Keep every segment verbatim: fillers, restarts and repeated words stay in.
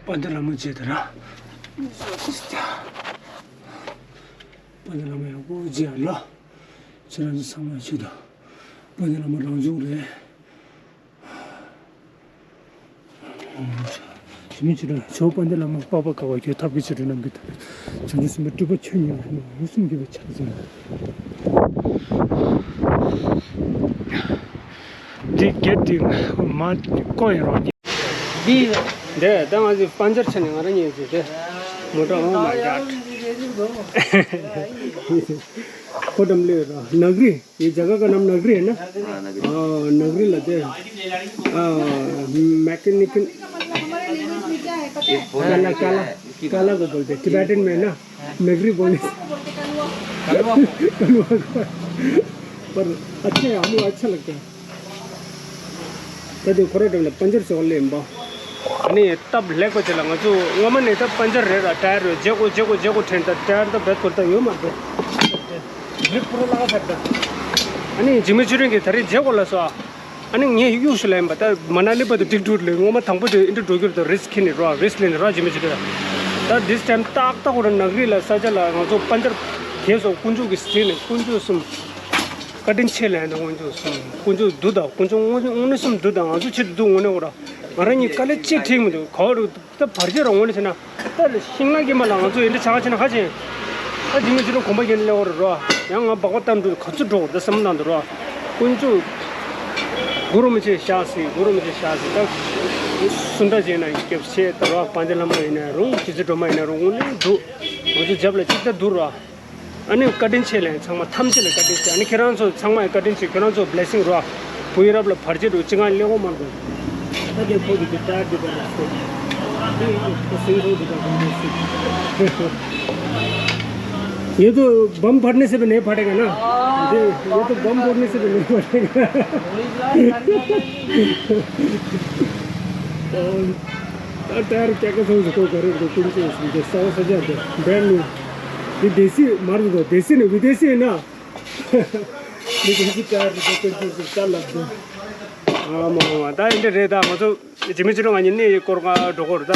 དཔལ་ལྡན་བླ་མ་མཇལ་དེ་ར། དཔལ་ལྡན་བླ་མ་ཡག་པོ་མཇལ་ལ། ཁྱེད་རང་ཚོ་ཚང་མ་ཆེད་དུ། དཔལ་ལྡན་བླ་མ་རང་བྱུང་རེད། ཞི་མི་ཆོས་སྒྲོན་ཇོ་བོ་དཔལ་ལྡན་བླ་མ་པགས་པ་དཀར་བ་རྒྱུད་ཐབས་མཁས་ཆོས་སྒྲོན་རྣམ་རྒྱལ་དང་། བྱང་ཆུབ་སེམས་དཔའི་སྤྲུལ་པ་ཆོས་ཉིད་ལ་ཡུལ་གསུམ་རྒྱུད་པའི་ཆ་ཚང་། འདི་གེ་འདི་མ་བསྐོར་ཡིན་རོགས། འདི་འདི་ད་ང་ཚོའི་པན་ཇར་ཆ་ནས་ང་རང་ཉིད་ཀྱིས་དེ་མོ་ཊ། Oh my God. ཁོ་འགྲམ་ལས་ར་ནག་རི། ये जगह का नाम नगरी है ना? हाँ, नगरी। हाँ, नगरी लगे। हाँ, मैकेनिकल। ये बहुत काला, काला, काला को बोलते हैं, टिबेटन में ना, नगरी बोलने से। कलवा को। कलवा को। पर अच्छे, हम लोग अच्छा लगता है। ད་དེ་ཁོ་ར་འགྲམ་ལ་པན་ཇར་བཟོ་ལེན་པ། ཨ་ནི་སྟབས་ལེགས་པ་ཅིག་ལ་ང་ཚོ་སྔོན་མ་ནས་ད་པན་ཇར་རེད་ལ། ཊ་ཡར་རེད། བརྗེ་དགོས་བརྗེ་དགོས་བརྗེ་དགོས་དྲན། ད་ཊ་ཡར་ད་བེད་སྐོར་ད་ཡོད་མ་རེད། རི་པུ་ར་ལ་ཧ་ད། ཨ་ནི་འཇིགས་མེད་ཆོས་སྒྲོན་གྱིས་ད་རེས་བརྗེ་དགོས་ལ་སོ། ཨ་ནི་ངས་གཡུག་ཞུ་ལེན་པ། ད་མ་ན་ལི་བར་དུ་ཏིག་ཏུ་ལེ། སྔོན་མ་དང་པོ་དེ་ཨིན་ཏྲ་འགྲོ་རྒྱུར་ད་རིས་ཁི་ནི་རོ། རིས་ལེན་རོ། འཇིགས་མེད་ཆོས་སྒྲོན། ད་this time ཏག་ཏག་ཁོ་ར་ནག་རི་ལ་ས་ཆ་ལ་ང་ཚོ་པན་ཇར་གས་སོ། དཀོན་མཆོག་གི་ཟིན་ནས་དཀོན་མཆོག་གསུམ། བཀའ་དྲིན་ཆེ་ལན་དང་། དཀོན་མཆོག་གསུམ། དཀོན་མཆོག་འདུག་དང་། དཀོན་མཆོག་དངོས་དངོས་གནས་གསུམ་འདུག་དང་། ང་ཚོ་ཆེད་དུ་འདུག་དངོས་གནས་འོ་ར། ང་རང་ཉིད་དཀའ་ལས་ཅི་ཁྲིད་མི་འདུག་ག་བ་རུ། ད་བར་ཆད་རང་ངོས་ནས་བྱས་ན། ད་ཤིང་ནགས་དཀྱིལ་མ་ལ་ང་ཚོ་ཡིན་འདྲ་ཆགས་ཆེ་ན་ཧ་ཅང་། ད་འཇིགས་མེད་ཆོས་སྒྲོན་གོམ་པ་རྒྱག་ནས་སླེབས་འོ་ར་རོ། ཡང་ང་སྦག་སྦག་བཏང་འགྲོ་ག་ཚོད་འགྲོ་འོ་ད་བསམ་བློ་བཏང་འདུག་རོ། དཀོན་མཆོག་གུ་རུ་མི་ཆེ་ཤ་སི། གུ་རུ་མི་ཆེ་ཤ་སི། ད་སུ་འདྲ་བྱས་ན་སྐྱབས་ཆེ་ད་རོ། དཔལ་ལྡན་བླ་མ་ཡིན་ན་རུང་། རྗེ་བཙུན་སྒྲོལ་མ་ཡིན་ན་རུང་། དངོས་གནས་འདུག་ང་ཚོ་རྒྱབ་ལ་གཅིག་ད་འདུག་རོ། ཨ་ནི་བཀའ་དྲིན་ཆེ་ལན། ཚང་མ་ཐམས་ཅད་ལ་བཀའ་དྲིན་ཆེ། ཨ་ནི་ཁྱེད་རང་ཚོ་ཚང་མ་ཡི་བཀའ་དྲིན་ཆེ། ཁྱེད་རང་ཚོ་བི་ལེ་སིང་རོ། བུ་ཡི་རབས་ལ་བར་ཆད་འགྲོ་ཅི་ང་ལེགས་པོ་མ་འགྲོ། ད་དེ་ཕོ་གི་དེ་ཏྲ་དེ་པར་ར་སོ། ये तो बम फटने से भी नहीं फटेगा ना। ये, ये तो बम फोड़ने से भी नहीं फटेगा। और टायर क्या क्या समझ को करे तो तुम से समझे सौ सजा दे। Brand new. ये देसी मार दो, देसी नहीं, विदेशी है ना। विदेशी टायर तो तुम से चल लग दो। ཨ་མ་མ་ད་ཨིན་དྲ་རེད། ད་ང་ཚོ་འཇིགས་མེད་ཆོས་སྒྲོན་ང་གཉིས་གནས་ཡི་སྐོར་ང་འགྲོ་གོ་རེད་ད།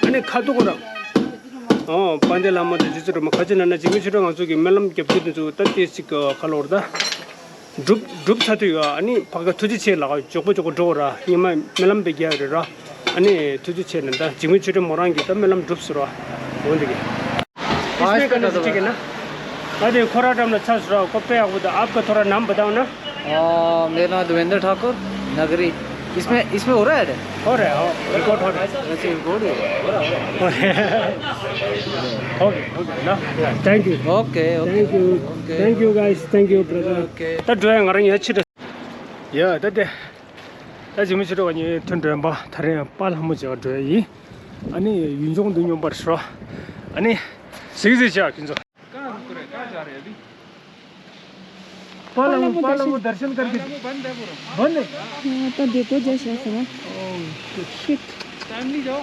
ཨ་ནི་ཁ་ཐུག་གོ་ར། ཨོ་དཔལ་ལྡན་བླ་མ་དང་རྗེ་བཙུན་སྒྲོལ་མ་ཁ་ཅིག་ན་ན་འཇིགས་མེད་ཆོས་སྒྲོན་ང་ཚོ་གི་སྨོན་ལམ་རྒྱབ་རྒྱུ་དེ་ཚོ་ད་ཏེ་ཅིག་ག་ལོར་ད། སྒྲུབ་སྒྲུབ་ཚར་དུས་ཡོད། ཨ་ནི་ཕ་ག་ཐུགས་རྗེ་ཆེ་ལགས། མགྱོགས་པོ་མགྱོགས་པོ་འགྲོ་ར། ཉི་མ་སྨོན་ལམ་པའི་རྒྱལ་རེད་ར། ཨ་ནི་ཐུགས་རྗེ་ཆེ་ནས་ད་འཇིགས་མེད་ཆོས་སྒྲོན་མོ་རང་གིས་ད་སྨོན་ལམ་སྒྲུབ་ཟེར་ར། འོ་འདི་གི། इसमें कौन सी ठीक है ना? अरे थोड़ा टाइम अच्छा सुना को पे आपको तो आपका थोड़ा नाम बताओ ना। आ, मेरा नाम देवेंद्र ठाकुर, नगरी। इसमें, इसमें हो रहा है ऐड? हो रहा है, हो, रिकॉर्ड हो रहा है। वैसे रिकॉर्ड ही हो रहा है। हो गया, हो गया ना। Thank you. Okay, okay. Thank you. Okay. Thank you guys, thank you brother. Okay. ད་འགྲོ་ཡ་ང་རང་ཡ་ཕྱི་དྲ། ཡ་ད་དེ། ད་འཇིགས་མེད་ཆོས་སྒྲོན་གཉིས་ཐུན་འགྲོ་ཡ་པ་ད་རེས་པཱ་ལྷ་མོ་མཇལ་འགྲོ་ཡ་ཡིན། ཨ་ནི་ཡུལ་ལྗོངས་འདི་སྙོམས་པར་ཤོག་ཨ་ནི་གཟིགས་གཟིགས་བྱ་ཁྱོད་ཚོ། कहाँ रुक रहे, कहाँ जा रहे हैं अभी? पाला पाला मुंह दर्शन करके। पाला मुंह बंद है पूरा। बंद है? हाँ, तो देखो जैसे ऐसा ना। ओह, शिट। शिट। टाइमली जाओ।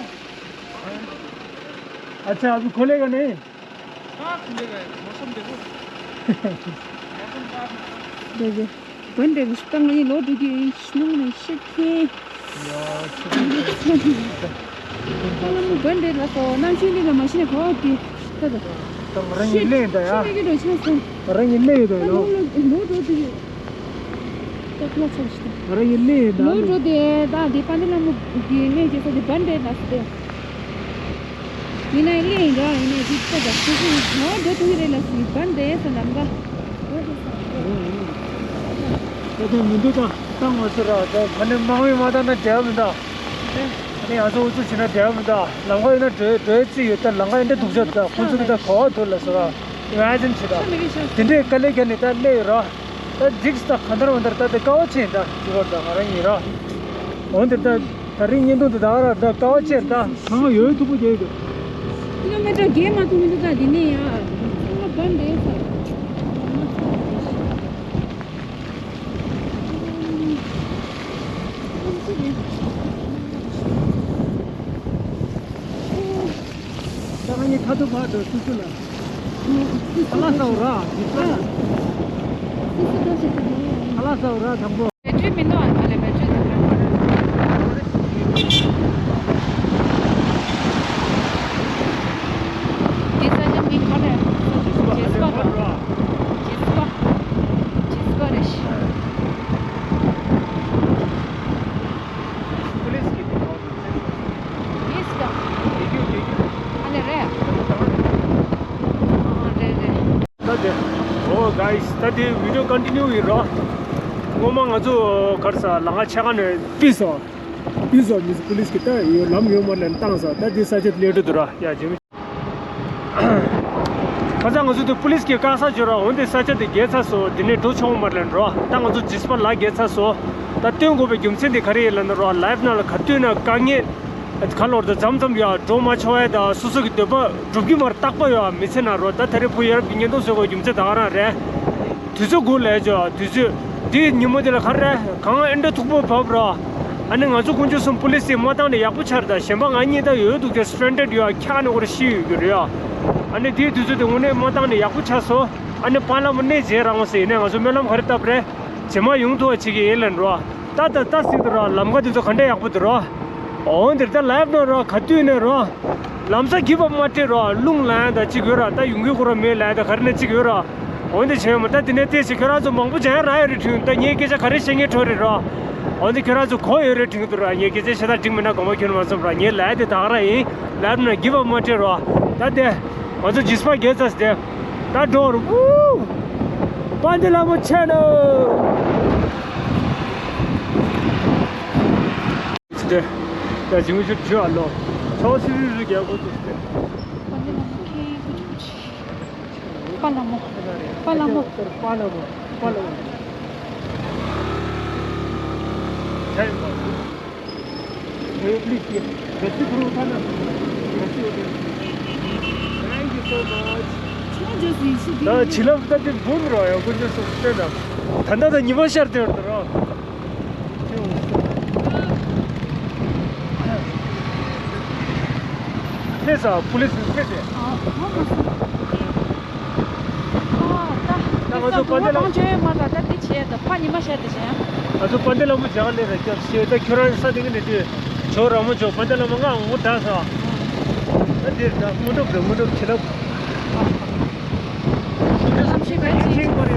अच्छा, अभी खोलेगा नहीं? कहाँ खुलेगा? मौसम देखो। मौसम खराब है। देखो। བན་དེ་བུ་ཤི་ཏང་ངའི་ལོ་དྲུག་གི་ཤི་ནང་ནས་ཤི་ཁེ། ཡ་ཤི་ཁེ། ཨ་ལ་མོ་བན་དེ་ལ་སོ་ནང་ཆེན་འདི་ལ་མ་ཤི་ན་གོ་གི་ད་ད། ད་ང་རང་ཉིད་ལེན་ད་ཡ། ཤི་ཁེ་གི་འགྲོ་ཆ་སོང་། ང་རང་ཉིད་ལེན་ད་ཡ། ལོ་ལོ་ལོ་འགྲོ་དུས་ད་ཁ་ཆ་ཤི་ད། ང་རང་ཉིད་ལེན་ད་ལོ་ལོ། འགྲོ་དེ་ད་དེ་པ་འདི་ལ་མོ་གི་ལེན་ཅེ་ས་དེ་བན་དེ་ལ་སོ་དེ། ཡིན་ན་ཡིན་ལེ་ཡིན་ར་ཡིན་ན་ཡིན་ཅིག་ཆ་ད་སུ་སུ་ནོར་འགྲོ་ཐུག་གི་རེད་ལ་སི་བན་དེ་ས་ལམ་ག་ད་དེ་མི་འདུག་ད་བཏང་མ་ཟེར་ར་ད་ཕ་ནི་དམག་མི་མ་བཏང་ན་བདེ་བ་མི་འདུག་ཨ་ནི་ང་ཚོ་འུ་ཚོ་བྱེད་ན་བདེ་བ་མི་འདུག་ལམ་ཁ་ཡིན་ན་འགྲོའི་འགྲོའི་རྩིས་ཡོད་ད་ལམ་ཁ་ཡིན་ད་སྡུག་ཅག་ད་ཁོ་ཚོ་གི་ད་གོ་བ་ཐུག་ལ་ཟེར་ར་ཡོད་ཨ་ཟིན་བྱེད་ད་དེ་འདྲའི་དཀའ་ལས་བརྒྱབ་ནས་ད་སླེབས་ཡོད་ར། ད་འགྲིགས་ད་ག་འདར་འོ་འདར་ད་དེ་དཀའ་བ་ཆེ་ད་ཅི་བར་ད་ང་རང་ཡིན་ར། འོ་འདིར་ད་ད་རིང་བརྙན་ཐུང་འདི་ད་ར་ད་དཀའ་བ་ཆེ་ད། ཚང་མ་ཡོད་ཐུག་པོ་རྒྱག་གི་འདུག་ཀི་ལོ་མི་ཊར་བརྒྱད་མ་ཐུག་མི་འདུག་ད་འདི་ནས་ཡ། ཚང་མ་བན་དེ་ས། ད་ང་གཉིས་ཁ་ཐུག་བར་དུ་སུ་སུ་ལ། ཁ་ལག་ཟ་འོ་ར། ཁ་ལག་ཟ་འོ་ར་དང་པོ། བེད་སྤྱོད་མི་འདུག་ཨ་ལེ་བེད་སྤྱོད་མི་འདུག་ད་དེ་བི་ཌི་ཡོ་ཀོན་ཊི་ནིའུ་ཡིན་རོ། སྔོན་མ་ང་ཚོ་གར་ས་ལ་ང་ཆ་ག་ནས་པི་སོ། པི་སོ་མི་ཚོ་པུ་ལིས་ཀྱི་ད་ཡོད་ལམ་ཡོད་མ་ལེན་བཏང་ས། ད་དེ་ས་ཆ་དེ་སླེབས་འགྲོ་འདུག་ར་ཡ་ཇི་མི། ཁ་སང་ང་ཚོ་དེ་པུ་ལིས་ཀྱི་བཀག་ས་བྱོས་ར། འོན་ཏེ་ས་ཆ་དེ་བརྒལ་ཚར་སོང་། དེ་ནས་འགྲོ་ཆོག་མ་ལེན་རོ། ད་ང་ཚོ་ཇི་སི་པ་ལ་བརྒལ་ཚར་སོང་། ད་སྟོན་དགོས་པའི་རྒྱུ་མཚན་དེ་ག་རེ་ཡིན་ལབ་ན་རོ། ལའིབ་ནང་ལ་ག་དུས་ན་དཀའ་ངལ། ག་ལོར་དུ་མཚམས་མཚམས་ཡ་འགྲོ་མ་ཆོག་ཡ་ད་སོ་སོ་གི་འདོད་པ་སྒྲུབ་ཀྱི་མར་རྟག་པ་ཡོད་མི་ཚེ་ན་རོ། ད་ད་རེ་བུ་ཡར་བི་ཉེན་དུ་བཟོ་དགོས་རྒྱུ་མཚན་ད་ག་རང་རེད། དུས་ཚོད་དགུ་ལས་ཅོ་དུས་ཚོད་འདི་ཉིན་མོ་འདི་ལ་ག་རེ་གང་ཨེ་འདྲ་ཐུག་པོ་བབ་རོ། ཨ་ནི་ང་ཚོ་དཀོན་མཆོག་གསུམ་པུ་ལིས་སི་མ་བཏང་ནས་ཡག་པོ་ཆར་ད་གཞན་པ་ང་གཉིས་ད་ཡོད་འདུག་ཀྱ་སི་ཊེན་ཌར་ཡོད་ཁྱག་ནས་ཁོ་ར་ཤི་ཡོད་རྒྱུ་རེད་ཡ། ཨ་ནི་དེའི་དུས་ཚོད་དེ་དངོས་གནས་མ་བཏང་ནས་ཡག་པོ་ཆགས་སོ། ཨ་ནི་པཱ་ལགས་མོ་གནས་མཇལ་རང་ཟེར་ཡིན་ནས་ང་ཚོ་སྨོན་ལམ་ག་རེ་བཏབ་རེད། རྗེས་མ་ཡོང་ཐུབ་པ་བྱེད་ཀྱི་ཡིན་ལབ་འགྲོ། ད་ད་ད་སྲིད་དུ་ར་ལམ་ཁ་དེ་ཚོ་ག་འདྲ་ཡག་པོ་འདུག་ར། འོ་འདིར་ད་ལབ་ནོ་ར་ག་དུས་ནས་ར། ལམ་སང་གིབ་ཨབ་མ་སྤྲད་ར་རླུང་ལངས་ད་ཅིག་ཡོད་ར། ད་ཡོང་གི་ཁོ་ར་མེད་ལབ་ད་ག་རེ་ནས་ཅིག་ཡོད་ར། འོ་འདི་བྱས་མ་ད་དེ་ནས་བལྟས་ཤིག་ཁྱོད་རང་ཚོ་མང་པོ་ཅན་ར་ཡོད་རེད་དྲན། ད་ངའི་སྐད་ཆ་ག་རེ་བཤད་ངེས་འཕྲོ་རེད་ར། འོ་འདི་ཁྱོད་རང་ཚོ་གོ་ཡོད་རེད་དྲན་གི་འདུག་ར། ངའི་སྐད་ཆ་བཤད་ད་འགྲིག་མིན་ན་དགོངས་པ་ཁྱོད་མ་བརྩམས་ར། ངས་ལབ་དེ་ད་ག་ར་ཡིན། ལབ་ན་གིབ་ཨབ་མ་སྤྲད་ར། ད་དེ། ང་ཚོ་ཇི་སི་པ་བརྒལ་ཚར་སྟེ། ད་འགྲོ་རུ། དཔལ་ལྡན་ལྷ་མོ་ཆེ་ནོ། ད་ཇི་མི་ཤུ་ཇུ་ཨ་ལོ། ཚོ་སི་རི་རི་རྒྱལ་པོ་དུ་སྟེ། དཔལ་ལྡན་ལྷ་མོ་ཁྱེད་ཀྱི་ཁྱེད་ཀྱི། དཔལ་ལྷ་མོ། དཔལ་ལྷ་མོ། དཔལ་ལྷ་མོ། དཔལ་ལྷ་མོ། Hey, please, yeah. Merci, bro. Thank you so much. ད་བྱིན་རླབས་ད་དེ་འབུམ་རོ་ཡོང་ཀུན་ཅི་སོ་སྟེ་ན། ད་ད་ད་ཉི་མ་ཤར་དེ་བར་དུ་རོ། ཐེ་ས་པུ་ལི་སི་ཐེ་སེ། ཨ་ཧོ་མ་སོང་། ད་ང་ཚོ་དཔལ་ལྡན་ལྷ་མོ་བྱས་མ་ད་ད་དེ་བྱས་ད་ཕ་ཉི་མ་བཤད་དེ་བྱས། ང་ཚོ་དཔལ་ལྡན་ལྷ་མོ་བྱས་ལས་རེད་སྐྱབས་ཤེས། ད་ཁྱོད་རང་ས་དེ་གི་ནས་དེ་ཇོ་ར་མོ་ཇོ་དཔལ་ལྡན་ལྷ་མོ་ང་འོ་ད་ས། ད་དེ་ད་དངོས་གྲུབ་རེད། དངོས་གྲུབ་བྱེད་ལ། ལམ་ཤེས་མེད་ཅིག་ཁྱིང་པར་ཡ།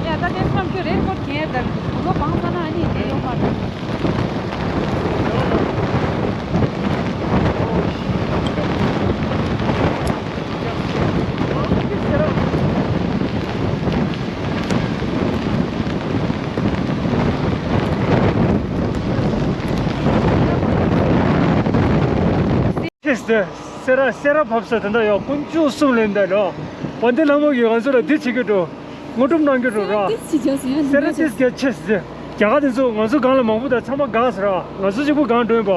ཡ་ད་དེ་ཙམ་ཁྱོད་རེད་ཀོ་གེ་ད་ལོ་བང་ས་ན་ཨ་ནི་དེ་ཡོང་མ་རེད། ཁྱེད་སེ་ར་སེ་ར་བབས་ས་དེ་འདྲ་ཡོད། དཀོན་མཆོག་གསུམ་ལས་འདས་འགྲོ། དཔལ་ལྡན་ལྷ་མོ་གིས་ང་ཚོ་ལ་འདི་བྱེད་ཀྱི་འགྲོ། དངོས་གྲུབ་གནང་གི་འགྲོ་ར། ཏིས་ཅི་བྱས་སོང་ཡ། སེ་ར་ཏིས་ག་ཆེས་ཟེ། རྒྱ་གར་དེ་ཚོ་ང་ཚོ་སྒང་ལ་མང་པོ་དང་ཚང་མ་འགག་ཟེར་ར། ང་ཚོ་གཅིག་པུ་སྒང་འགྲོ་ཡིན་པ།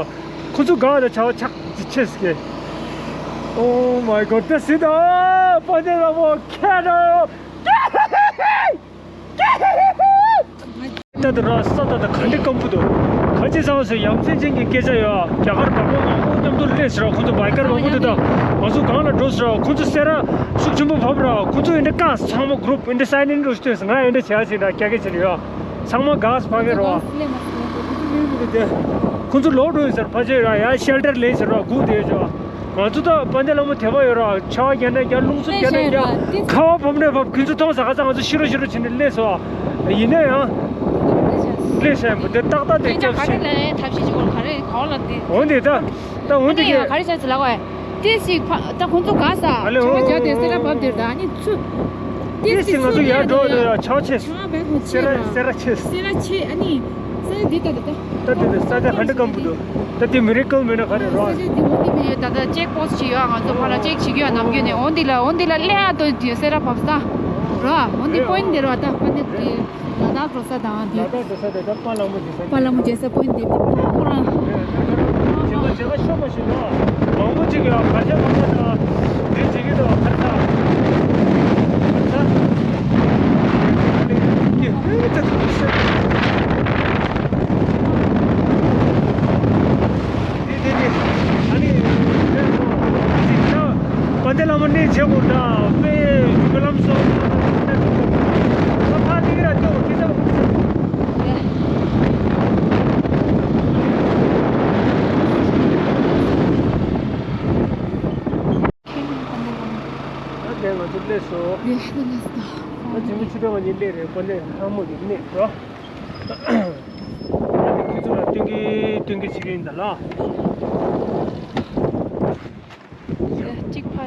ཁོ་ཚོ་འགག་དང་བྱ་བ་ཆགས་ཅི་ཆེས་ཟེ། Oh my god ད་ཟེ་ད། དཔལ་ལྡན་ལྷ་མོ་ཁྱེད་རང་། ད་ད་ར་ས་ད་ད་ག་འདྲ་སྐམ་པོ་འདུག་ག་ཅི་ཟ་བ་ཟེར་ཡ་མཚན་ཅན་གྱི་སྐད་ཆ་ཡོད། རྒྱ་གར་བ་མོ་མང་པོ་མཉམ་དུ་སླེབས་ཟེར་ར། ཁོ་ཚོ་བའི་ཀར་མང་པོ་འདུག་ད་ང་ཚོ་སྒང་ལ་འགྲོ་ཟེར་ར། ཁོ་ཚོ་སེ་ར་ཤུགས་ཆེན་པོ་བབས་ར། ཁོ་ཚོ་ཨེ་འདྲ་བཀག་ཚང་མ་གུ་རུབ་ཨེ་འདྲ་སའེན་ཨིན་རུ་སྟོན་ཟེར། ང་ཨེ་འདྲ་བྱས་ཟིན་ར་སྐྱ་ཀེ་བྱས་ནས་ཡོད། ཚང་མ་འགག་ཕ་གི་རོ། ཁོ་ཚོ་ལོག་འགྲོ་ཡོད་ཟེར་ཕ་ཆེ་ར་ཡ་ཤེལ་ཊར་ལེན་ཟེར་ར་སྒུག་བསྡད་ཡོད་ཅོ། ང་ཚོ་ད་དཔལ་ལྡན་ལྷ་མོ་དད་པ་ཡོད་ར། ཆར་པ་བརྒྱབ་ན་བརྒྱབ། རླུང་འཚུབ་བརྒྱབ་ན་བརྒྱབ། ཁ་བ་བབས་ན་བབས། ཁྱོད་ཚོ་མཐོང་ས་ག་ས་ང་ཚོ་ཤི་རོ་ཤི་རོ་བྱས་ནས་སླེབས་སོང་། ཡིན་ན་ཡང་སླེབས་ས་ཡིན་པ་དེ་ཏག་ཏག་དེ་སྐྱབས་ཤིག་ག་རེ་ལ་ཡང་ཐབས་ཤེས་ཅིག་གོ་ག་རེ་ག་བ་ལ་དེ། འོན་ཏེ་ད་ད་འོན་ཏེ་ཨ་ནི་ཡང་ག་རེ་བྱས་ཟེར་ལབ་ག་ཏེ་སི་ཕ་ད་ཁོང་ཚོ་ག་ས། ཨ་ལེ་ཆར་པ་བརྒྱབ་དེ་སེ་ར་བབས་དེར་ད་ཨ་ནི་ཚུ། ཏེ་སི་ང་ཚོ་ཡར་འགྲོ་བ་དེ་ཡ་ཆར་པ་ཆེ། སེ་ར་སེ་ར་ཆེ། སེ་ར་ཆེ་ཨ་ནི། ས་ཆ་འདི་ལྟ་ལྟ་ལྟ། ད་དེ་ནི་ས་ཆ་ག་འདྲ་སྐམ་པོ་འདུག་ད་དེ་མི་རི་ཀལ་མེད་ན་ག་རེ་རོ། ས་ཆ་འདི་འོ་འདི་མི་ཡོད། ད་ལྟ་ཅེག་པོ་སི་ཅིག་ཡོད། ང་ཚོ་ཕར་ལ་ཅེག་བྱེད་ཀྱི་ཡོད། ནམ་རྒྱུན་ནས་འོ་འདི་ལ་འོ་འདི་ལ་སླེབས་ཨ་ཏོ་དེ་སེ་ར་བབས་ས་རོ། འོ་འདི་པོ་ཡིན་འདི་རོ། ད་པ་འདི་དེ་ལ་དྭགས་འགྲོ་ས་དང་དེ། ལ་དྭགས་འགྲོ་ས་དེ་ད་པ་ལ་མོ་དེ་ས། པ་ལ་མོ་བྱེད་ས་པོ་ཡིན་འདི་ཁོ་རང་། བྱེད་པ་བྱེད་པ་ཤོག་པ་ཞིག་ལ། མང་པོ་ཅིག་ཡོད། གར་ཞབས་མང་པོ་དང་འདི་བྱེད་ཀྱི་འདུག་གར་ས། གར་ས། འདི་འདི་འདི། ཨ་ནི། དཔལ་ལྡན་ལྷ་མོ་གནས་མཇལ་དགོས་འདྲ། དཔེ་རྒྱུན་ལམ་སོགས། ད་ཕར་ལྟ་གི་ར་སྐྱོ་བོ་ཁྱེད་ཚོ། ད་དེ་ང་ཚོ་སླེབས་སོང་། ད་ཇི་མི་ཆུ་ཕྲན་ང་གཉིས་སླེབས་རེད། དཔལ་ལྡན་ལྷ་མོ་གི་གནས་འགྲོ། ཁྱེད་ཚོ་ལ་སྟོན་གི་སྟོན་གི་བྱེད་ཀྱི་ཡིན་ད་ལ། གཅིག་ཕ།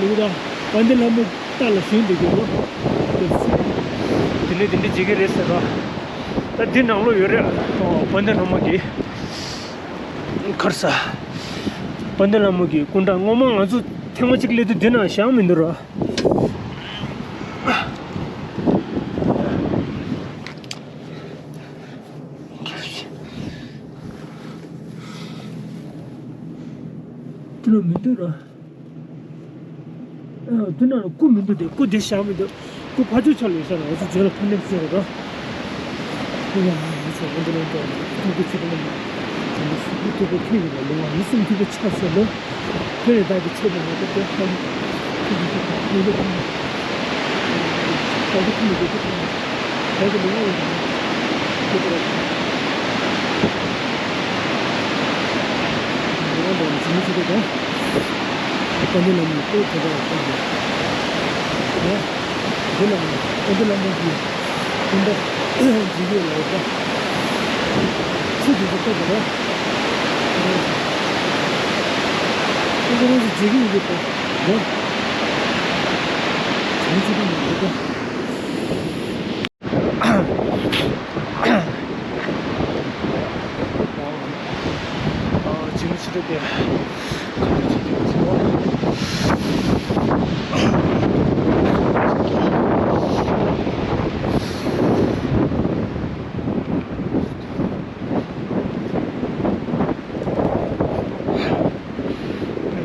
ལུག་དང་དཔལ་ལྡན་ལྷ་མོ་རྟ་ལ་ཞོན་བསྡད་ཀྱི་ཡོད། དེ་འདྲ་དེ་འདྲ་བྱེད་ཀྱི་རེད་ཟེར་རོ། ད་འདི་ནང་ལོགས་ཡོད་རེད། ཨོ། དཔལ་ལྡན་ལྷ་མོ་གི་གར་ས། དཔལ་ལྡན་ལྷ་མོ་གི་སྐུ་འདྲ་སྔོན་མ་ང་ཚོ་ཐེངས་མ་གཅིག་སླེབས་དུས་འདི་ནང་བཞག་མི་འདུག་རོ། འདི་ལ་མི་འདུག་ར། ཨ། འདི་ནང་ལ་སྐུ་མི་འདུག་སྟེ། སྐུ་འདི་བཞག་མི་འདུག་སྐུ་ཕར་ཕྱོགས་ཆ་ལ་ཡོད་ས་ར། ང་ཚོ་རྗེས་ལ་ཕར་སླེབས་ཟེར་ར། ཨ་ཡ། ང་ཚོ་འོ་འདི་ལ་འགྲོ། ཐུགས་རྗེ་ཆེ་གནང་། དེ་ནས་གཟུགས་པོ་ཐུབ་པ་ཁྱོད་ཡིན་པ་ལུང་བ་མི་གསུང་ཐུབ་པ་ཆགས་ཟེར་ལོ། དེ་ནས་བདག་གི་ཆོས་དང་ངོ་བོ་དེ་ལྟ་བུ། ཐུགས་རྗེ་ཆེ་གནང་། ཐུགས་རྗེ་ཆེ་གནང་།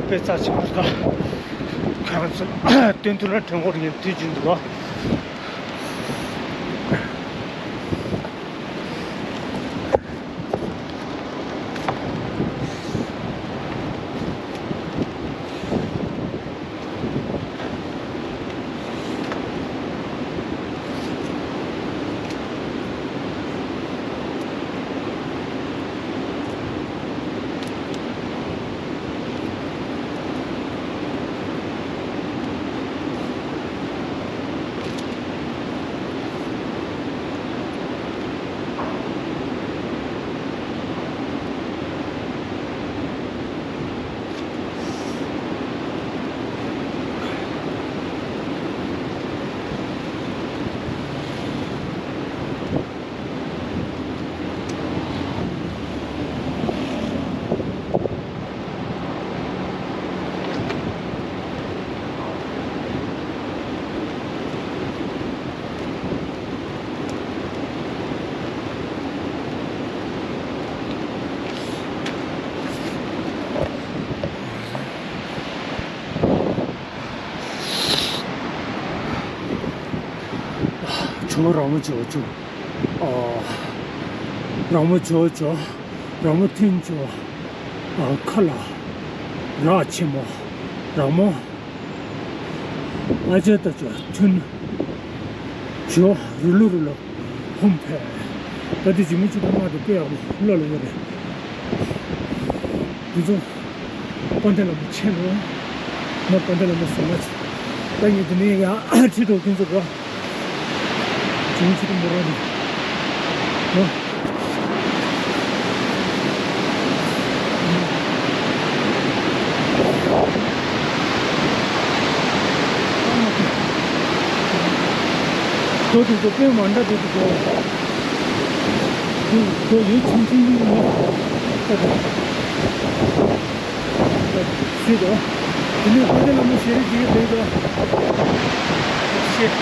དཔེ་རྩ་ཆེན་པོ་ད། ཁྱོད་ཚོ་སྟོན་ཐུབ་ན་དྲན་སྐོར་ཡིན་དུས་རྒྱུན་འདུག་ག་ཇོ་ར་མོ་ཇོ་ཇོ། ཨ། ར་མོ་ཇོ་ཇོ། ར་མོ་ཐུན་ཇོ། ཨ། ཁ་ལ་ར་ཆེན་མོ། ར་མོ། ཨ་ཅེ་ད་ཅོ་ཐུན། ཇོ་རུ་ལུ་རུ་ལུ། ཧོམ་ཕེ། ད་དེ་ཇི་མི་ཇི་ད་མ་དེ་དཔེ་ཡག་པོ་ལ་ལ་ཡོད་རེད། འདི་ཚོ་དཔལ་ལྡན་ལྷ་མོ་ཆེན་མོ། མ་དཔལ་ལྡན་ལྷ་མོ་ཟེར་མ་ཆེ། ད་ངས་འདི་ནས་ཡང་ཁྲིད་འགྲོ་ཀུན་རྫོབ་རོ། བྱུང་ཆེ་དུ་མོ་རོ་ནི། རོ། དོ་དུ་དོ་དཔེ་མ་འདྲ་དུ་དུ་དོ། དུ་དོ་ཡོད་ཆུང་ཆུང་ཡིན་ན། ད་དུ། ཞུས་དོ། དེ་ནས་དཔལ་ལྡན་ལྷ་མོ་ཞལ་རས་དེ་ཡོད་དོ། ཞེས།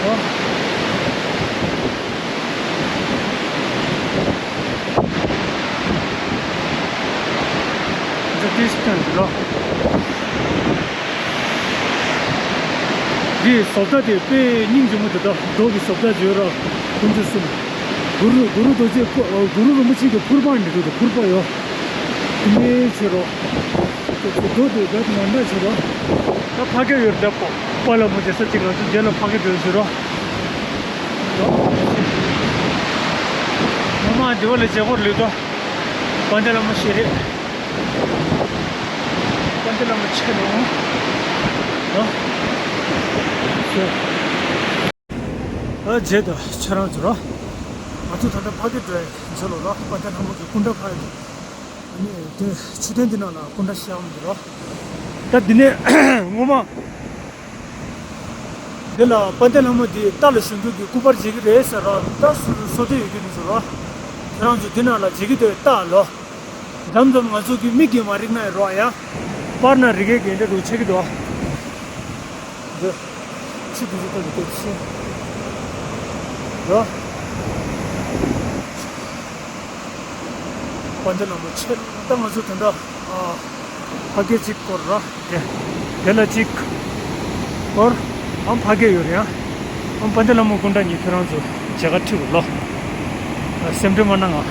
ཨོ། འདི་ཏིས་ཀྱང་འདི་ལོ། འདི་བཟོ་ལྟ་དེ་དཔེ་སྙིང་རྗེ་མོ་འདུག་ད་རྡོ་གི་བཟོ་ལྟ་བརྗོད་ར་ཁོང་ཚོས་གསུངས། གུ་རུ་གུ་རུ་རྡོ་རྗེ་ཕུ་ཨ་གུ་རུ་རིན་པོ་ཆེ་གི་ཕུར་པ་འདི་འདུག་ད་ཕུར་པ་ཡོད། དེ་ནས་བྱེད་རོགས། རྡོ་དེ་ད་ང་འདྲ་བྱེད་རོགས། ད་ཕ་གི་ཡོད་ད་པོ་པ་ལ་མོ་རྒྱལ་ས་གཅིག་ང་ཚོ་རྒྱལ་ལ་ཕ་གི་འགྲོ་ཟེར་རོགས། ངོ་མ་འདི་བ་ལ་བྱེད་སྒོར་ལུས་ཏོ། དཔལ་ལྡན་ལྷ་མོ་ཞལ་རས། དཔལ་ལྡན་ལྷ་མོ་ཆེ་ནོ། ཨ། རྗེད་དུ་ཁྱེད་རང་ཚོ་རོ། ང་ཚོ་ད་ལྟ་ཕ་གི་འགྲོ་ཡི་ཚོ་ལོ་རོ་དཔལ་ལྡན་ལྷ་མོ་གི་སྐུ་འདྲ་ཕ་ཡི་འདུག་ཨ་ནི་དེ་མཆོད་རྟེན་འདི་ནང་ལ་སྐུ་འདྲ་བཞག་མི་འདུག་རོ། ད་འདི་ནས་ངོ་མ། འདི་ལ་དཔལ་ལྡན་ལྷ་མོ་འདི་རྟ་ལ་ཞོན་རྒྱུ་གི་སྐུ་པར་མཇལ་གི་རེད་ཟེར་རོ། ད་སུ་སོ་དེ་ཡོད་ཀྱི་འདུག་ཟེར་རོ། ཁྱེད་རང་ཚོ་འདི་ནང་ལ་མཇལ་གི་འདུག་རྟ་ལོ། མཚམས་མཚམས་ང་ཚོ་གི་མིག་གིས་མ་རིག་ན་ཡང་རོགས་ཡ། པར་ན་རིག་གེ་གེ་འདྲ་འདུག་ཆགས་ཀྱི་འདུག་འདི། ཆུ་འདི་ཚོ་ལྟ་གི་འདུག་ཆེ། རོ། དཔལ་ལྡན་ལྷ་མོ་ཆེ་ད་ང་ཚོ་ད་ལྟ། ཨ། ཕ་གི་གཅིག་སྐོར་ར། དེ། དེ་ལ་གཅིག་སྐོར། ཨམ་ཕ་གི་ཡོད་རེད་ཨ། ཨམ་དཔལ་ལྡན་ལྷ་མོ་སྐུ་འདྲ་གཉིས་ཁྱེད་རང་ཚོ་མཇལ་ཁ་ཁྲིད་དགོས་ལོ། ཨ། སེམས་ཁྲལ་མ་གནང་ང་།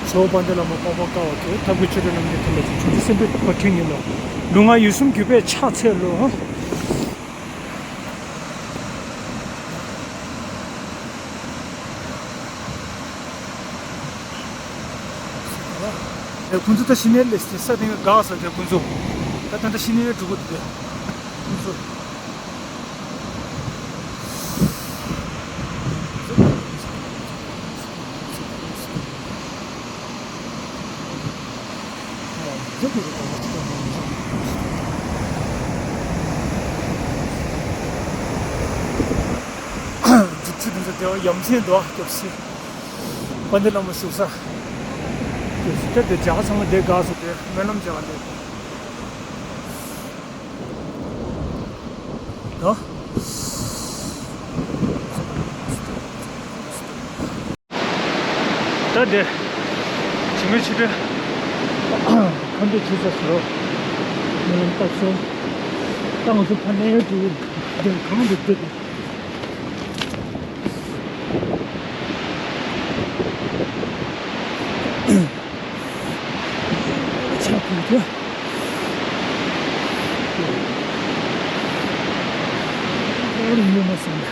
ཇོ་བོ་དཔལ་ལྡན་ལྷ་མོ་འཕགས་པ་ཀ་བ་དེ་ཐབས་མཁས་ཆོས་སྒྲོན་རྣམ་རྒྱལ་ཐུགས་ལ་ཆོས་ཆོས་སེམས་དཔའི་བར་ཁྱེད་ཉིད་ལ། ལུས་ངག་ཡིད་གསུམ་གུས་པས་ཕྱག་འཚལ་ལོ། ཁོང་ཚོ་ད་ཕྱི་ནས་སླེབས་ཏེ་ས་སྟེང་འགག་ས་དེ་ཁོང་ཚོ། ད་ད་ལྟ་ཕྱི་ནས་འགྲོ་གི་འདུག་སྟེ། ཁོང་ཚོ། འཛུགས་ཆུ་དེ་ཚོ་དེ་བ་ཡ་མཚན་འདུག་སྐྱབས་སེ། དཔལ་ལྡན་ལྷ་མོ་བཞུགས་ས། སྐྱབས་སེ་དེ་རྒྱ་གར་ཚང་མ་དེ་འགག་སོང་དེ་སྨོན་ལམ་རྒྱག་ག་འདུག་ད། ད་དེ། ཇི་མི་ཆུ་དེ། ཁམས་དེ་ཆུ་ས་སོ། ནང་ལྟ་སོང་། ད་ང་ཚོ་ཕ་ནས་ཡོད་དུས་དེ་གང་དུ་བསྡད་དེ། ཆ་ཕུལ་ཏེ། ཨོ་ལེ་ཡོད་མ་སོང་།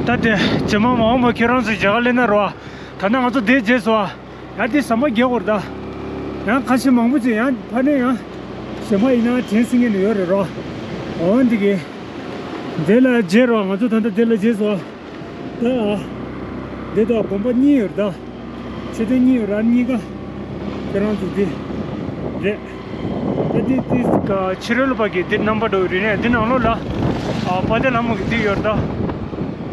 ད་དེ་རྗེས་མ་མ་འོངས་པ་ཁྱེད་རང་ཚོ་མཇལ་ཁ་སླེབས་ན་རོ། ད་ནང་ང་ཚོ་དེ་རྗེས་སུ་ཡང་དེ་ཟམ་པ་རྒྱག་དགོས་རེད་ད། ཡང་ཁ་ཤས་མང་པོ་ཅིག་ཡང་ཕ་ནས་ཡང་གཞན་པ་ཡིན་ན་དྲན་སྲིད་མཁན་ཡོད་རེད་རོ། འོ་འདི་གི། དེ་ལ་རྗེས་རོ་ང་ཚོ་ད་ལྟ་དེ་ལ་རྗེས་སུ། ད། འདི་དག་དགོན་པ་གཉིས་ཡོད་རེད་ད། མཆོད་རྟེན་གཉིས་ཡོད་ར་གཉིས་ཀ་ཁྱེད་རང་ཚོ་འདི་རེད། ད་འདི་འདི་ཕྱི་རོལ་པ་གི་འདི་རྣམ་པ་འདྲ་བོ་རེད་ནས་འདི་ནང་ལོགས་ལ་ཨ་དཔལ་ལྡན་ལྷ་མོ་གི་འདི་ཡོད་རེད་ད།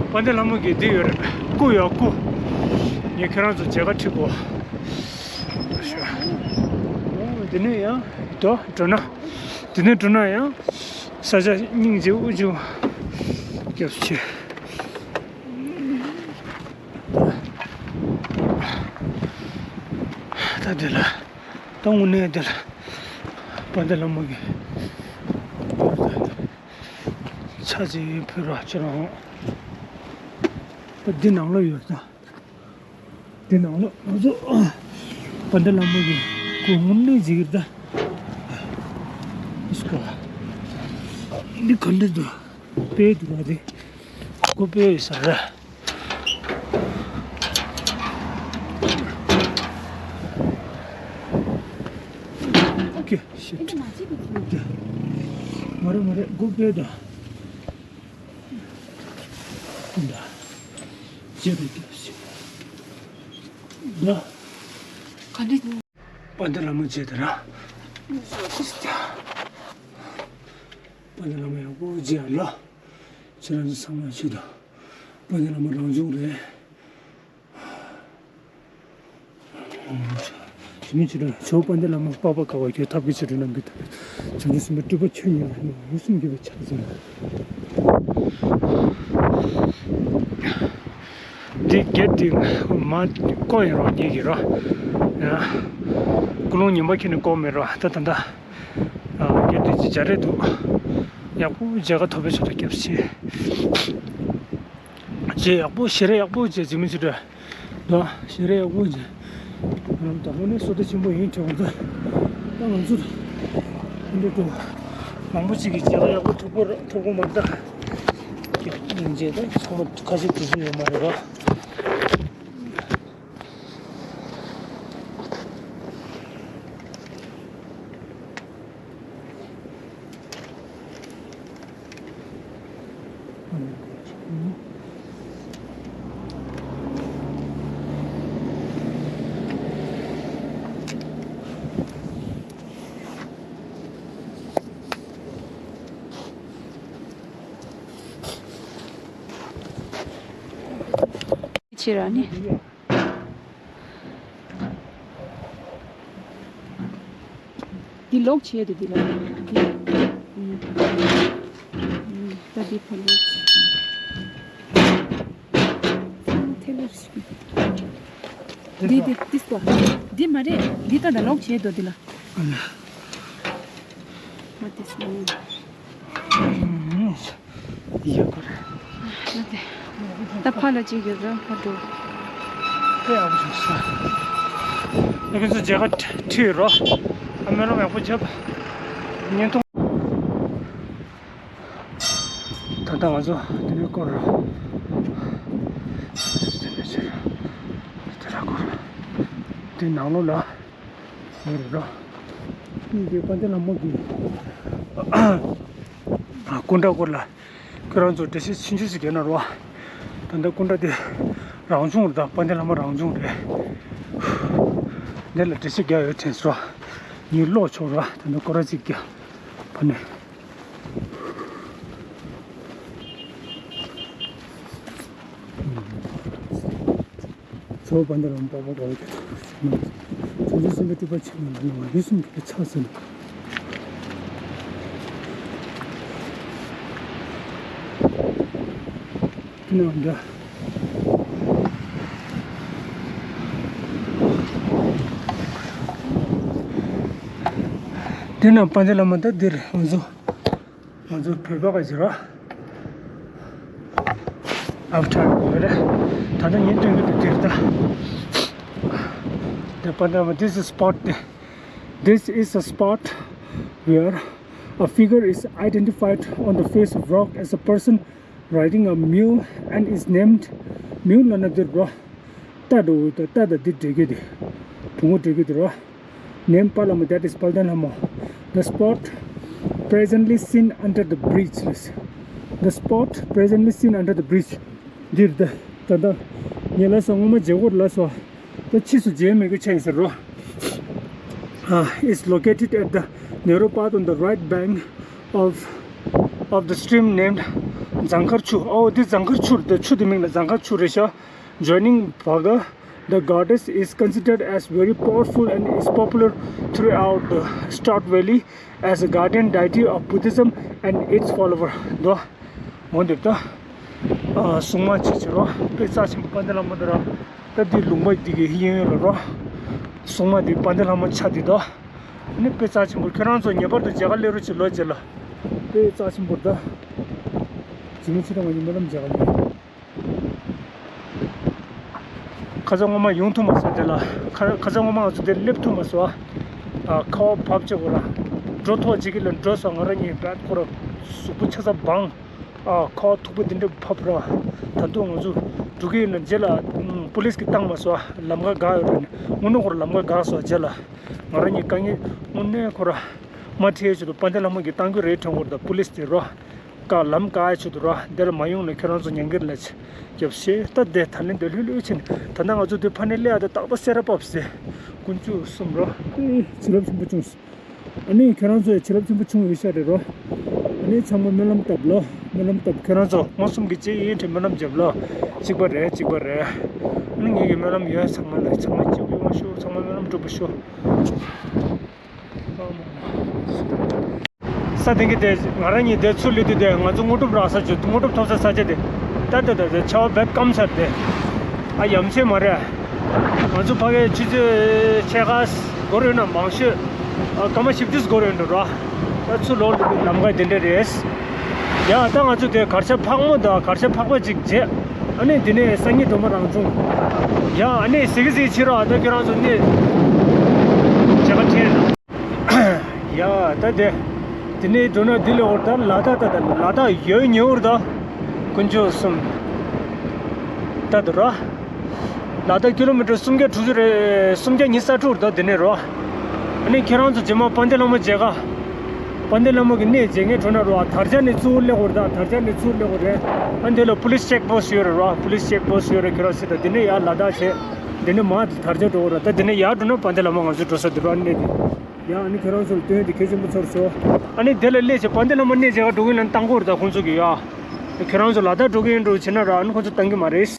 དཔལ་ལྡན་ལྷ་མོ་གི་འདི་ཡོད་རེད། སྐུ་ཡོད་སྐུ། ངས་ཁྱེད་རང་ཚོ་མཇལ་ཁ་ཁྲིད་དགོས། འདི་ནས་ཡང་དོ་འགྲོ་ན། འདི་ནས་འགྲོ་ན་ཡང་ས་ཆ་སྙིང་རྗེ་དབུ་ཆུ་སྐྱབས་ཆེ། ད་འདི་ལ། ད་དངོས་གནས་དེར་དཔལ་ལྡན་ལྷ་མོ་གི་ཕྱག་ཅིག་ཕུལ་རོགས་བྱེད་རོགས། ད་འདི་ནང་ལོགས་ཡོད་ད། འདི་ནང་ལོགས་ང་ཚོ་དཔལ་ལྡན་ལྷ་མོ་གི་སྐུ་ངོམ་ནས་ཅིག་ད། ཨིས་ཀོ། འདི་ག་འདྲ་འདུག་དཔེ་འདུག་བ་དེ། སྐུ་དཔེ་ཡོད་ས་རེད། ཨོ་ཁེ། ཤིཊ། མ་རེད་མ་རེད། སྐུ་དཔེ་དང་། ད། ཅེ་རེད་ཀྱི་ཞིག་ད། ག་འདྲ། དཔལ་ལྡན་ལྷ་མོ་བྱས་ད་ར། དཔལ་ལྡན་ལྷ་མོ་ཡག་པོ་བྱས་ལ། ཁྱེད་རང་ཚོ་ཚང་མ་བྱེད་དང་། དཔལ་ལྡན་ལྷ་མོ་རང་བྱུང་རེད། ཞི་མི་ཆོས་སྒྲོན། ཇོ་བོ་དཔལ་ལྡན་ལྷ་མོ་པགས་པ་དཀར་བ་གྱུར། ཐབས་མཁས་ཆོས་སྒྲོན་ནམ་མཁའི་མཐའ། བྱང་ཆུབ་སེམས་དཔའི་སྤྲུལ་པ་ཁྱོད་ཉིད་ལ། ཡིད་གསུམ་གྱུར་པའི་ཕྱག་འཚལ་ལོ། འདི་གེ་འདི་མ་བསྐོར་ཡིན་རོགས་ཉེ་གི་རོ། ཡ། ཀུན་སློང་ངན་པ་ཁྱེར་ནས་བསྐོར་མེད་རོ། ད་ད་ད། ཨ། གེ་འདི་ཅི་བྱ་རེད་འདུག་ཡག་པོ་མཇལ་ཁ་ཐོབ་པའི་ཆེད་དུ་སྐྱབས་ཆེ། རྗེས་ཡག་པོ་ཞལ་རས་ཡག་པོ་བྱས་ཟིན་མི་ཚེ་འདྲ། ད་ཞལ་རས་ཡག་པོ་བྱས། ང་རང་ད་དངོས་གནས་བསོད་བདེ་ཆེན་པོ་ཡིན་དྲན་ད། ད་ང་ཚོ་འདི་འདྲ་འགྲོ། མང་པོ་ཅིག་གིས་མཇལ་ཁ་ཡག་པོ་ཐོབ་གོ་ཐོབ་གོ་མ་རེད་ད། ཡིན་རྗེས་ད་ཚང་མ་ཁ་ཤས་དུས་ཚོད་ཡོད་མ་རེད་པ། ཕྱིར་ར་ནི། འདི་ལོག་བྱས་ཏེ་འདི་ལ། འདི། ཨུམ། ཨུམ། ད་འདི་ཕར་ལོག་བྱས། ཨ། ཐེ་ལོར་ཞིག་འདི་འདི་འདི་སྐོར། འདི་མ་རེད། འདི་ད་ད་ལོག་བྱས་ཏོ་འདི་ལ། ཨ་ལ། What is wrong? ཨུམ། ཡག་པོ་རེད། ད་ཕ་ལ་ཅིག་ཡོད་ར་ཕ་འགྲོ། དཔེ་ཡག་པོ་བྱུང་སོང་། ཁྱེད་ཚོ་མཇལ་ཁ་ཁྲིད་རོགས། ཨ། སྨོན་ལམ་ཡག་པོ་བརྒྱབ། བརྙན་ཐུང་། ད་ལྟ་ང་ཚོ་འདི་ནས་སྐོར་རོགས། དེ་ལ་སྐོར། དེ་ནང་ལོགས་ལ། ཡོད་རེད་རོ། ཨ་ནི་དེ་དཔལ་ལྡན་ལྷ་མོ་གི་སྐུ་འདྲ་སྐོར་ལ་ཁྱོད་རང་ཚོ་འགྲེལ་བཤད་ཆུང་ཆུང་ཞིག་རྒྱག་ན་རོ། ད་ལྟ་སྐུ་འདྲ་དེ་རང་བྱུང་རེད། ད་དཔལ་ལྡན་ལྷ་མོ་རང་བྱུང་རེད། འདི་ལ་འགྲེལ་བཤད་རྒྱག་ཡོད་དྲན་སོང་། ངས་ཀློག་ཆོག་རོ། ད་ལྟ་སྐོར་ར་ཅིག་རྒྱག་ཕ་ནས། ཇོ་བོ་དཔལ་ལྡན་ལྷ་མོ་པགས་པ་དཀར་བ་གྱུར། བྱང་ཆུབ་སེམས་དཔའི་སྤྲུལ་པ་ཁྱོད་ཉིད་ལ། ཡིད་གསུམ་གྱུར་པའི་ཕྱག་འཚལ་ལོ། འདི་ནང་འདྲ། འདི་ནང་དཔལ་ལྡན་ལྷ་མོ་ད་འདིར་ང་ཚོ། ང་ཚོ་བོད་པ་ག་ཟེར་བ། ཨབ་ཐར་བོད་རེད། ད་ལྟ་ངས་སྟོན་གྱི་འདུག་དེར་ད། The Panorama, this is spot, this is a spot where a figure is identified on the face of rock as a person riding a mule and is named, mule ལབ་ན་འདིར་རོ། རྟ་འགྲོ་འོས་ད། རྟ་དང་འདི་འདྲེ་གི་དེ། བོང་བུ་འདྲེ་གི་དེ་རོ། Named Palamur, that is Palden Hamo. The spot presently seen under the bridge. The spot presently seen under the bridge. འདིར་ད་ད་ད་ངས་ལ་སོ་ངོ་མ་མཇལ་གོ་ལ་སོ། ད་ཕྱིས་སུ་མཇལ་མི་དགོས་ཆ་ཡིན་ཟེར་རོ། Uh, is located at the narrow path on the right bank of of the stream named Zangkar Chu. Oh, this Zangkar Chu, the ཆུ་དེ་མིང་ལ་Zangkar Chu རེད་ཤག Joining Bhaga, the goddess is considered as very powerful and is popular throughout the Stroud Valley as a guardian deity of Buddhism and its follower. འདུག་འོ་འདིར་ད། ཨ། སྲུང་མ་ཅིག་བྱེད་རོགས། དཔེ་རྩ་ཆེན་པོ་དཔལ་ལྡན་ལྷ་མོ་འདི་ར། ད་འདི་ལུང་པ་འདི་གི་གཡས་གཡོན་ལ་རོ། སྲུང་མ་འདི་དཔལ་ལྡན་ལྷ་མོ་ཆ་འདི་དོ། ནི་དཔེ་རྩ་ཆེན་པོ། ཁྱོད་རང་ཚོ་ངེས་པར་དུ་མཇལ་ཁ་སླེབས་རོགས་བྱེད་ལོ། རྗེས་ལ་དཔེ་རྩ་ཆེན་པོ་རེད་ད། རྗེས་མ་ཕྱི་དྲོ་ང་གཉིས་སྨོན་ལམ་མཇལ་ཁ་སླེབས། ཁ་སང་སྔོན་མ་ཡོང་ཐུབ་མ་སོང་། དེ་ལ་ཁ་ཁ་སང་སྔོན་མ་ང་ཚོ་དེར་སླེབས་ཐུབ་མ་སོང་། ཨ། ཁ་བ་བབས་བྱས་གོ་ར། འགྲོ་ཐོག་ཅིག་གི་ལ་འགྲོ་སོང་། ང་རང་གཉིས་བད་ཁོ་ར་གཟུགས་པོ་ཆ་ཚང་སྦངས། ཨ། ཁ་བ་མཐུག་པོ་འདི་འདྲ་བབས་ར། ད་དུང་ང་ཚོ་འགྲོ་གི་ཡིན་ན། རྗེས་ལ་ཨུམ། པུ་ལིས་ཀྱིས་བཏང་མ་སོང་། ལམ་ཁ་བཀག་ཡོད་རེད། དངོས་གནས་ཁོ་ར་ལམ་ཁ་བཀག་སོང་། རྗེས་ལ་ང་རང་གཉིས་དཀའ་ངལ་དངོས་གནས་ཁོ་ར་མ་འཕྲད་ཆེད་དུ་དཔལ་ལྡན་ལྷ་མོ་གིས་བཏང་རྒྱུ་རེད་དྲན་གོ་ར། ད་པུ་ལིས་དེ་རོ། བཀག་ལམ་བཀག་ཡ་ཆེད་དུ་རོ། འདི་ལ་མ་ཡོང་ན་ཁྱོད་རང་ཚོ་ཉན་གི་རེད་ལབ་བྱས། རྒྱབ་ཤེས་ད་བསྡད། ད་ལན་འདི་ལྷོད་ལྷོད་ཕྱིན། ད་ལྟ་ང་ཚོ་འདི་ཕ་ནས་སླེབས་ཡ་ད་ཏག་ཏག་སེ་ར་བབས་སེ། དཀོན་མཆོག་གསུམ་རོ། ཨེ། བྱིན་རླབས་ཆེན་པོ་བྱུང་སོང་། ཨ་ནི་ཁྱོད་རང་ཚོ་ཡང་བྱིན་རླབས་ཆེན་པོ་བྱུང་ཡོད་ཤག་རེད་རོ། ཨ་ནི་ཚང་མ་སྨོན་ལམ་བཏབ་ལོ། སྨོན་ལམ་བཏབ། ཁྱོད་རང་ཚོ་མངོན་སུམ་གྱི་ཅི་ཡིན་དྲི་སྨོན་ལམ་བརྒྱབ་ལོ། གཅིག་པ་རེད། གཅིག་པ་རེད། ཨ་ནི་ངེད་ཀྱི་སྨོན་ལམ་ཡོད། ཚང་མ་ལ། ཚང་མ་གཅིག་པུ་ཡོང་བ་ཤོག་ཚང་མ་སྨོན་ལམ་འགྲུབ་པ་ཤོག་ས་སྟེང་གི་དེ་ང་རང་གཉིས་དེ་ཚུར་སླེབས་དུས་དེ་ང་ཚོ་དངོས་གྲུབ་རག་ས་བརྗོད། དངོས་གྲུབ་ཐོབ་ས་ས་ཆ་དེ། ད་ད་ད་ད་ཆར་པ་བད་སྐམ་ཚར་དེ། ཨ། ཡ་མཚན་མ་རེད། ང་ཚོ་ཕ་གིའི་ཆུ་ཚོད་ཕྱེད་ཀ་འགོར་ཡོད་ན་མང་ཤོས། ཨ། སྐར་མ་བཞི་བཅུ་འགོར་ཡོད་འགྲོ་ར། ད་ཚུར་ལོག་སླེབས་དུས་ལམ་ཁ་དེ་འདྲ་རེད། ཡ། ད་ང་ཚོ་དེ་གར་ཞྭ་ཕག་མོ་དང་གར་ཞྭ་ཕག་པ་ཅིག་མཇལ། ཨ་ནི་དེ་ནས་སང་ཉིན་སྒྲོལ་མ་རང་བྱུང་། ཡ། ཨ་ནི་ཟེར་གི་ཟེར་ཕྱིན་རོགས། ད་ཁྱོད་རང་ཚོ་གནས་མཇལ་ཁ་འཕྲད་ན། ཡ། ད་དེ་དེ་ནས་འགྲོ་ན་འདི་ལས་འོར་ད་ལ་དྭགས། ད་ད་ལ་དྭགས་ཡོད་ཉེ་བར་ད་དཀོན་མཆོག་གསུམ། ད་དུ་རོ། ལ་དྭགས་ཀི་ལོ་མི་ཊར་སུམ་བརྒྱ་དྲུག་ཅུ་རེད། སུམ་བརྒྱ་ཉི་ཤུ་རྩ་དྲུག་རེད་ད། དེ་ནས་རོ། ཨ་ནི་ཁྱེད་རང་ཚོ་རྗེས་མ་དཔལ་ལྡན་ལྷ་མོ་མཇལ་ཁ། དཔལ་ལྡན་ལྷ་མོ་གི་གནས་མཇལ་མཁན་འགྲོ་ན་རོ། དར་ཆ་ནས་ཚུར་སླེབས་དགོས་རེད་ད། དར་ཆ་ནས་ཚུར་སླེབས་དགོས་རེད། ཨ་ནི་དེ་ལ་པུ་ལིས་ཅེག་པོ་སི་ཊི་ཡོད་རེད་རོ། པུ་ལིས་ཅེག་པོ་སི་ཊི་ཡོད་རེད། ཁྱེད་རང་ཚོ་ད་དེ་ནས་ཡར་ལ་དྭགས་བྱས། དེ་ནས་མར་དར་ཆ་འགྲོ་དགོས་རེད་ད། དེ་ནས་ཡར་འགྲོ་ན་དཔལ་ལྡན་ལྷ་མོ་ང་ཚོའི་འགྲོ་ས་དེ་རོ། ཨ་ནི་གནས་དེ། ཡ། ཨ་ནི་ཁྱེད་རང་ཚོར་སྟོན་དེ་གལ་ཆེན་པོ་ཚོར་སོང་། ཨ་ནི་དེ་ལ་སླེབས་བྱས་དཔལ་ལྡན་ལྷ་མོ་གནས་མཇལ་ཁ་འགྲོ་གི་ཡིན་ན་བཏང་དགོས་རེད་ད་ཁོང་ཚོ་གི། ཡ། ཁྱེད་རང་ཚོ་ལ་དྭགས་འགྲོ་གི་ཡིན་འགྲོ་བྱེད་ན་ར། ཨ་ནི་ཁོང་ཚོ་བཏང་གི་མ་རེད།